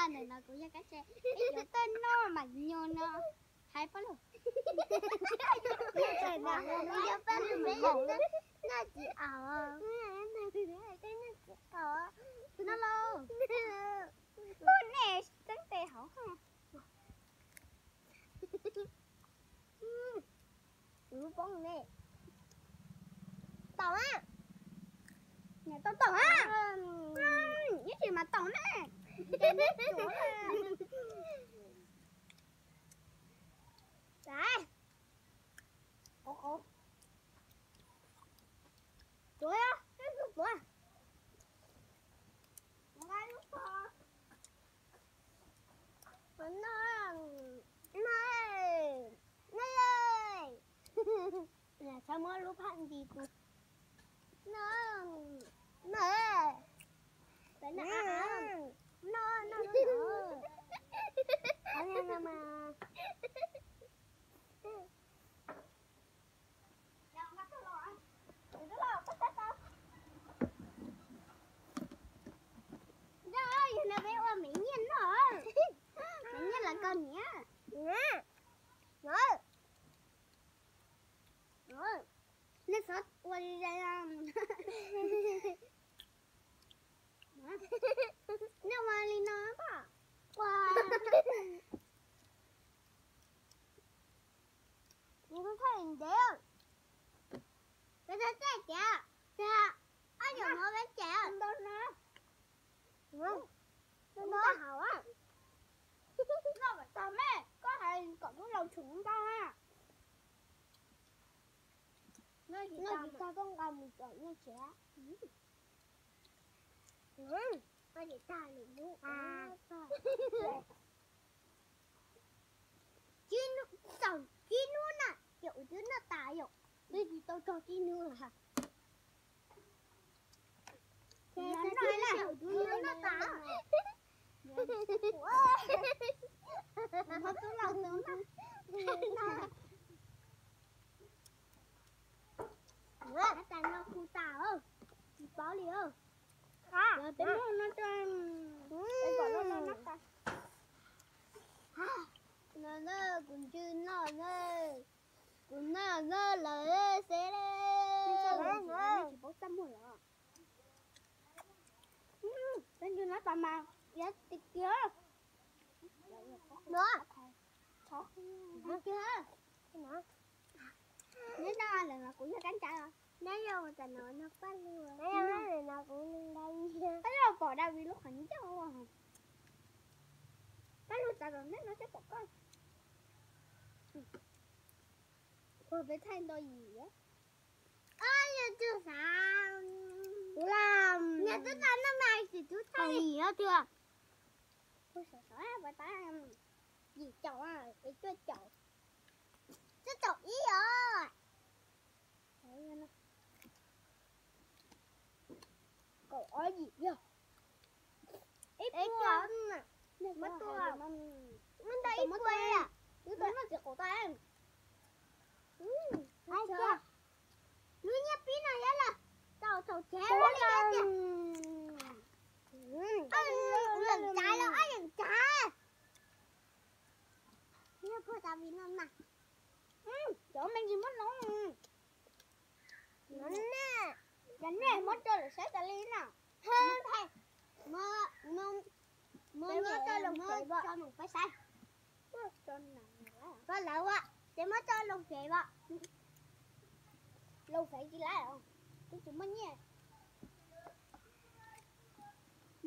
Ntawm no kuv yog kab tse, peb yuav tuaj noj mam nyuj no. Hais Paj Lug. Yog Paj Lug, peb noj tsis aus. Noj lauj. Ub, nej tseeb tes hauv. Kuv lub poob ne. Tau a. Niam tau tau a. Ib tsis mas tau ne. Ces neb tsuav. Qov qov. Tsuav, tsuav. Nqa lub ko. No, no, no. Txhob muab lub phaj nti tus. No, no. No, no, no. Yog no peb ua me nyiaj noj, me nyiaj los koj niam. Nej xav ua li, nej ua li no pom. Ua, kuv thaij ntev, kuv thaij tias, tias, ob yam no peb cem ntau no. Ntau hauv. Noj kom tag me, koj hais kom lub laus tshum ntau na. Noj tsis tag koj nqa mus tsom noj tsev. Noj tsis tag lwm hnub. Tsib hnub, txog tsib hnub na ces kuv twb noj tas yom. Twb tsis tau txog tsib hnub. Ces noj tas. Muab tub los tus no. Noj tas no kuv tas, tsis paub li. Peb muab no, peb kom loj loj noj tas. No na, kuv ntswg noj na, kuv noj na lawm xeb le. Tsis paub txaj muag los. Peb ntswg noj tas mas, tiag tiag. Neb noj lawm los kuv yog kab ntsa. Neb yog ua tam no no Paj Lug, neb yog lawm no kuv nqa nyiaj. Paj Lug pom David lub qhov ncauj. Paj Lug txav kom neb no thiaj pom koj. Ua peb thaij nto yim. Yog tus xav, kuv los, nws twb tau noj mas tsis tub thaij yim no tiag. Kuv xav xav pab tab yim caum, peb cuaj caum. Cuaj caum ib os. Kaum ob yim yog ib puas. Muab tua, muab ntau ib puas. Twb tau noj txiv qaum tas. Hais tias lub nyiaj pib no yog los tau txaus tsev li tiag. Ob yeem tsav los ob yeem tsav. Nyiaj puag tas vim no mas. Cov me ntsis muab loo. Cov nej muab rau lawm saib tas li na. Muab rau loo fev pab saib. Koj lawv, ces muab rau loo fev pab. Loo fev tsis laib, twb tsis muaj nyiaj.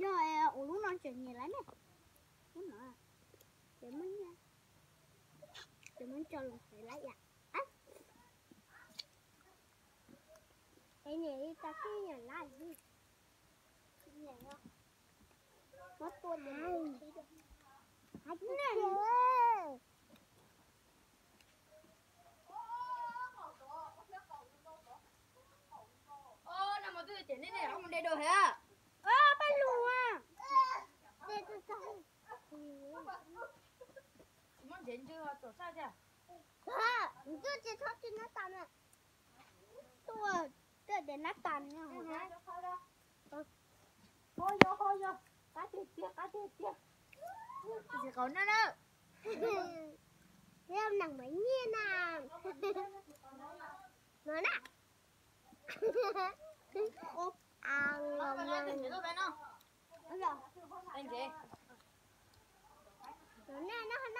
Yog ua lub no tseem nyiam lawm ne. Ces muab nyiaj, ces muab rau loo fev lawm yam. Es nyiam li cas xij nyiam lawm. Muab tua ces Tuaj, tuaj tias nab tas no. Ho yog, ho yog, qab tiag tiag, qab tiag tiag. Txiv qaub noj na. Noj nees mas nyiaj na. No na. Noj, noj, noj.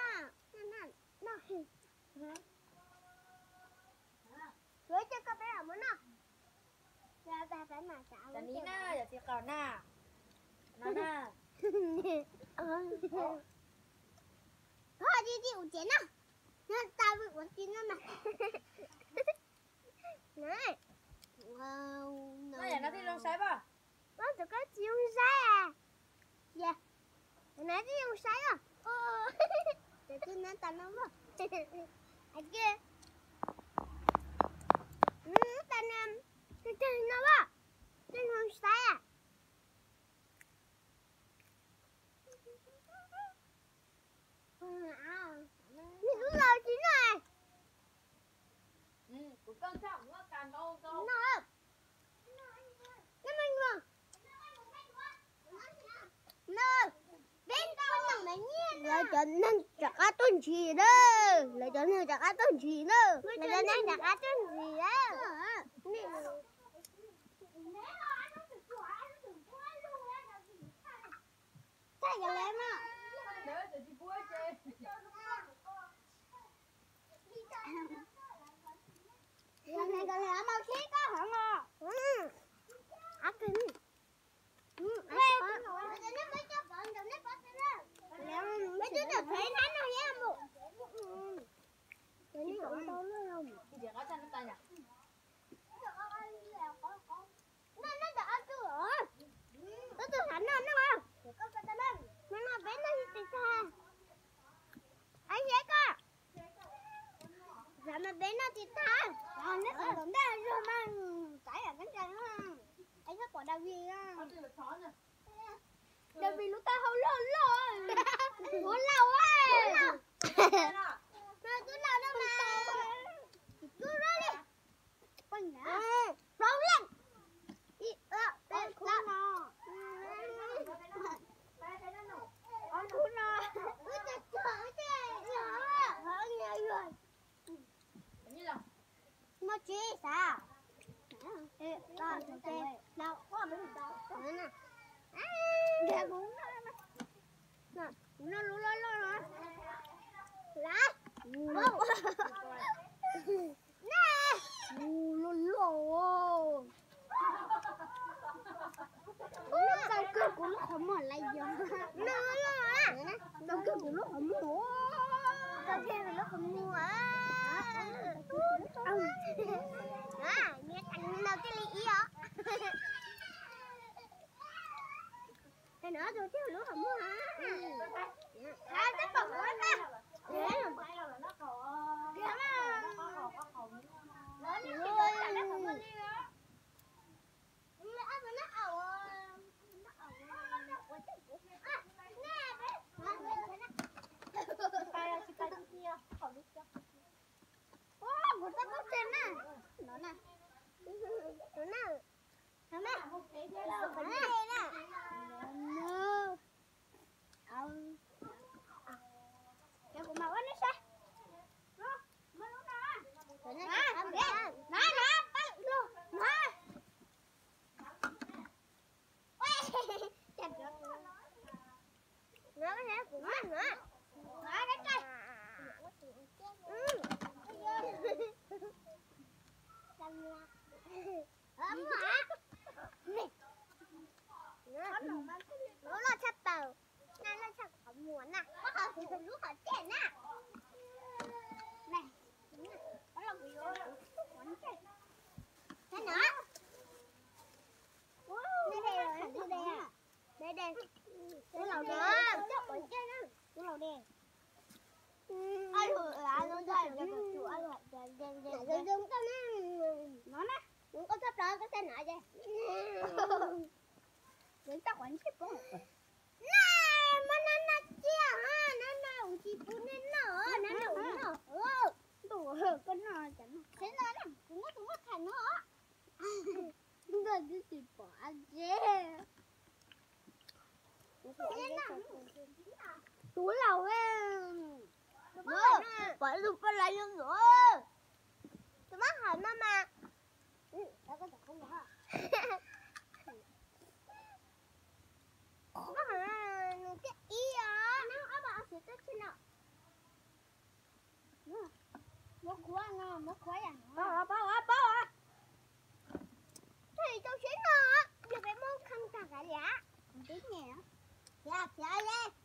Cov nib na, cov txiv qaub na. No na. Ho tib tib ua tsev na. Nyob tas ua tsev no mas. No yam no thiaj zoo saib pom. Ua txawm koj tsis zoo saib. Yam no thiaj zoo saib os. Cov tsis no tas no pom. Hais tias tas no, tag no pom, thiaj zoo saib. Nws lub laus tsis noj. Lawv cov neeg rov qab tuaj ntsis na. Lawv cov neeg rov qab tuaj ntsis na. Lawv cov neeg rov qab tuaj ntsis na. Tus xav noj noj, no no peb noj tsis tag. Ai, xav koj, xav mas peb noj tsis tag. Neb xav tom ntej zog mas, xav yam kab ntsa, es xav pom David. David lub taub hau loj loj, ua laus, tub laus no mas, tub loj li. Plaub leej. Ib, ob, peb, plaub. Ob khub no. Muaj tsis xav. Kuv noj lub loj loj no. Lav. Loj loj. Txaus kawg kuv lub qhov muag lawm yog. Txaus kawg kuv lub qhov muag. Txaus kawg kuv lub qhov muag. Nws thiaj li ib os. Tus thiaj lub qhov muag. Tab tom kuv na. Kuv txoj koob tseg na. No na. No na. Ces kuv mam ua nej saib. Na, na, pab lug na. Lub loj tshaj plaws, loj tshaj qhov muag na, lub qhov tseg na. Tub laus de, tub laus de. No na, koj txhob plaub koj txhob hnav ces. Nws txoj qhov ntsej poob. Na, muab no no cia, no no kuv tsis pub nej noj, no no kuv noj. Ntuj, koj noj cov no, kuv noj tus muaj kham no. Ntuj, twb tsis pom tsev. Kuv laus, pov tus poj laus yuav mus, tus mab hawm no mas, mab hawm nws tiag ib os. Muab khuav no, muab khuav yam no. Paub, paub, paub. Tsis tau siab no, yog peb muab khab tag kav liam. Khiav, khiav li.